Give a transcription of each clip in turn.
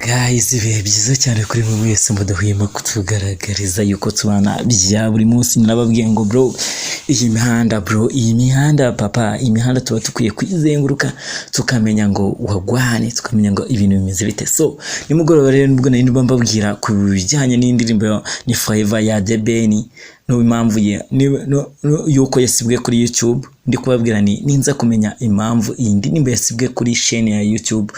Guys, ibihe byiza cyane kuri mwe mwese mudahwema kutugaragariza yuko tubana bya buri munsi. Narababwiye ngo bro, iyi mihanda bro, iyi mihanda papa, iyi mihanda tuba dukwiye kuyizenguruka tukamenya ngo wagwane, tukamenya ngo ibintu bimeze bite. So nimugoroba rero nibwo nari ndimo mbabwira ku bijyanye n'indirimbo ni Forever ya The Ben, n'impamvu ye yuko yasibwe kuri YouTube. Ndi kubabwira ni ninza kumenya impamvu iyi ndirimbo yasibwe kuri chaîne ya YouTube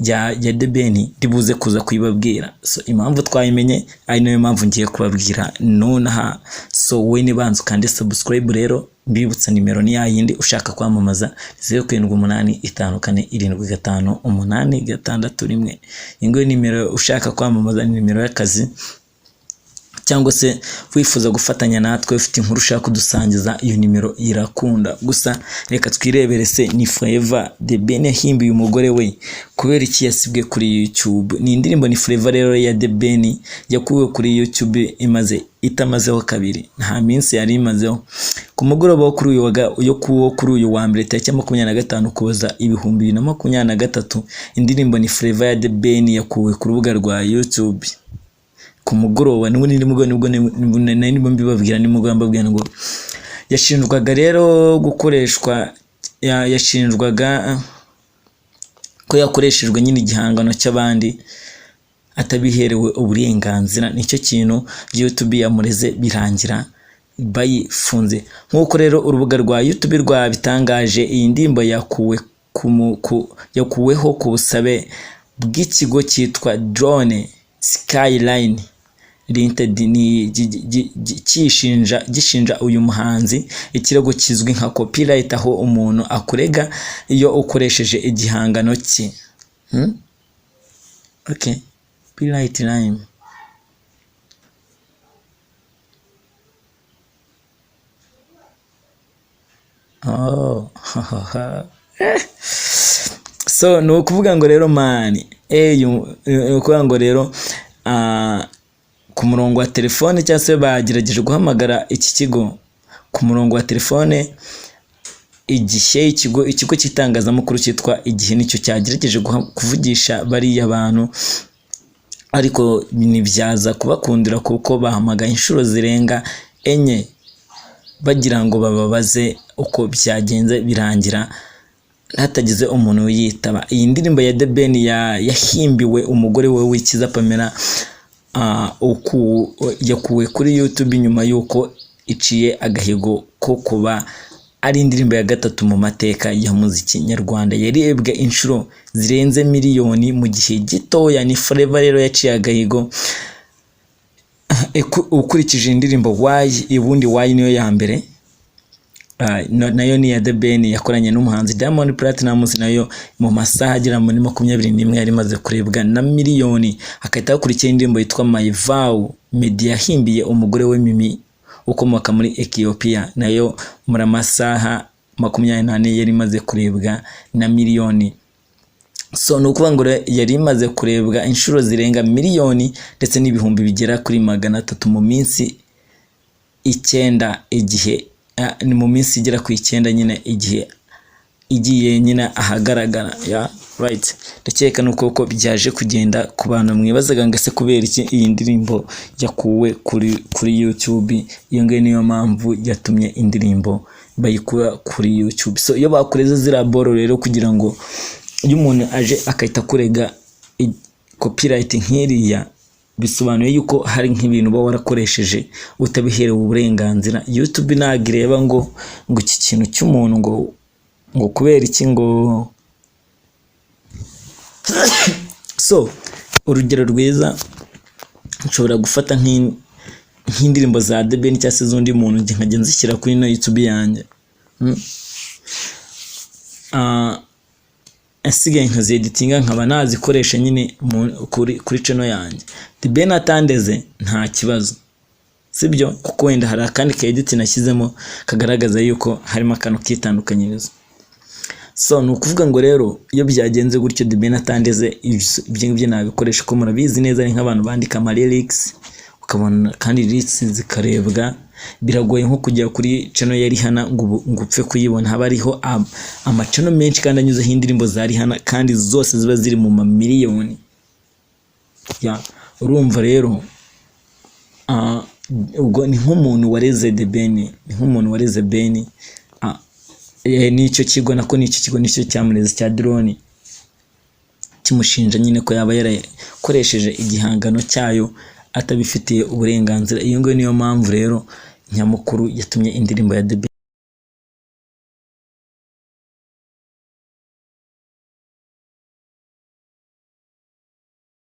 ya The Ben, ndibuze kuza kuyibabwira. So impamvu twayimenye ari nayo mpamvu ngiye kubabwira nonaha. So wowe nibanza ukande subscribe rero, mbibutsa nimero ni yayindi ushaka kwamamaza, 0785475861. Iyi ngiyi nimero ushaka kwamamaza ni nimero y'akazi, cyangwa se wifuza gufatanya natwe ufite inkuru ushaka kudusangiza, iyo nimero irakunda. Gusa reka twirebere se ni Forever The Ben yahimbiye umugore we, kubera iki yasibwe kuri YouTube? Ni indirimbo ni Forever rero ya The Ben yakuwe kuri YouTube imaze itamazeho kabiri, nta minsi yari imazeho. Ku mugoroba wo kuri uyu wa yo kuwo kuri uyu wa mbere tariki 25 Ukuboza 2023, indirimbo ni Forever ya The Ben yakuwe ku rubuga rwa YouTube ku mugoroba. Nibwo nibwo nari ndimo mbibabwira, nimugoroba mbabwira ngo yashinjwaga rero gukoreshwa yashinjwaga ko yakoreshejwe nyine igihangano cy'abandi atabiherewe uburenganzira. Nicyo kintu YouTube yamureze, birangira bayifunze. Nk'uko rero urubuga rwa YouTube rwabitangaje, iyi ndirimbo yakuweho ku busabe bw'ikigo cyitwa Drone Skyline Limited, ni gishinja uyu muhanzi ikirego kizwi nka copyright, aho umuntu akurega iyo ukoresheje igihangano cye. Okay. Copyright line. Oh, so ni ukuvuga ngo rero man, ni ukuvuga ngo rero ku murongo wa telefone, cyangwa se bagerageje guhamagara iki kigo ku murongo wa telefone. Igihe ikigo cy'itangazamakuru cyitwa Igihe nicyo cyagerageje kuvugisha bariya bantu, ariko ntibyaza kubakundira kuko bahamagaye inshuro zirenga enye bagira ngo bababaze uko byagenze, birangira hatagize umuntu uyitaba. Iyi ndirimbo ya The Ben yahimbiwe umugore we Uwicyeza Pamela, yakuwe kuri YouTube nyuma y'uko iciye agahigo ko kuba ari indirimbo ya gatatu mu mateka ya muziki nyarwanda yarebwe inshuro zirenze miliyoni mu gihe gitoya. Ni Forever rero yaciye agahigo ukurikije indirimbo Why. Ubundi Why niyo ya mbere, nayo ni iya The Ben yakoranye n'umuhanzi Diamond Platnumz, nayo mu masaha agera muri 21 yari imaze kurebwa na miliyoni. Hagahita hakurikiyeho indirimbo yitwa My Vow Meddy yahimbiye umugore we Mimi ukomoka muri Ethiopia, nayo muri amasaha 24 yari imaze kurebwa na miliyoni. So ni ukuvuga ngo rero yari imaze kurebwa inshuro zirenga miliyoni ndetse n'ibihumbi bigera kuri 300 mu minsi 9, igihe ni mu minsi igera ku 9 nyine igihe igiye nyine ahagaragara ya right. Ndakeka nuko uko byaje kugenda ku bantu mwibazaga ngo ese kubera iki iyi ndirimbo yakuwe kuri YouTube, iyo ngiyo niyo mpamvu yatumye indirimbo bayikura kuri YouTube. So iyo bakureze ziriya boro rero, kugira ngo iyo umuntu aje akahita akurega copyright nk'iriya, bisobanuye yuko hari nk'ibintu uba warakoresheje utabiherewe uburenganzira. YouTube ntabwo ireba ngo iki kintu cy'umuntu ngo kubera iki ngo. So urugero rwiza nshobora gufata nk'indirimbo za The Ben cyangwa se z'undi muntu, njye nkajya nzishyira kuri ino YouTube yanjye. Asigaye nkazeditinga nkaba nazikoresha nyine kuri channel yanjye. The Ben atandeze nta kibazo, sibyo? Kuko wenda hari akandi ka edit nashyizemo kagaragaza yuko harimo akantu k'itandukanyirizo. So ni ukuvuga ngo rero iyo byagenze gutyo The Ben atandeze, ibyo ngibyo nabikoresha, ko murabizi neza ni nk'abantu bandika ama lyrics, ukabona kandi lyrics zikarebwa. Biragoye nko kujya kuri channel ya Rihanna ngo upfe kuyibona, haba hariho ama channel menshi kandi anyuzeho indirimbo za Rihanna kandi zose ziba ziri mu mamiliyoni. Ya, urumva rero, ubwo ni nk'umuntu wareze The Ben, ni nk'umuntu wareze Ben, n'icyo kigo, nako n'icyo kigo nicyo cyamureze cya drone, kimushinja nyine ko yaba yarakoresheje igihangano cyayo atabifitiye uburenganzira. Iyo ngiyo niyo mpamvu rero nyamukuru yatumye indirimbo ya The Ben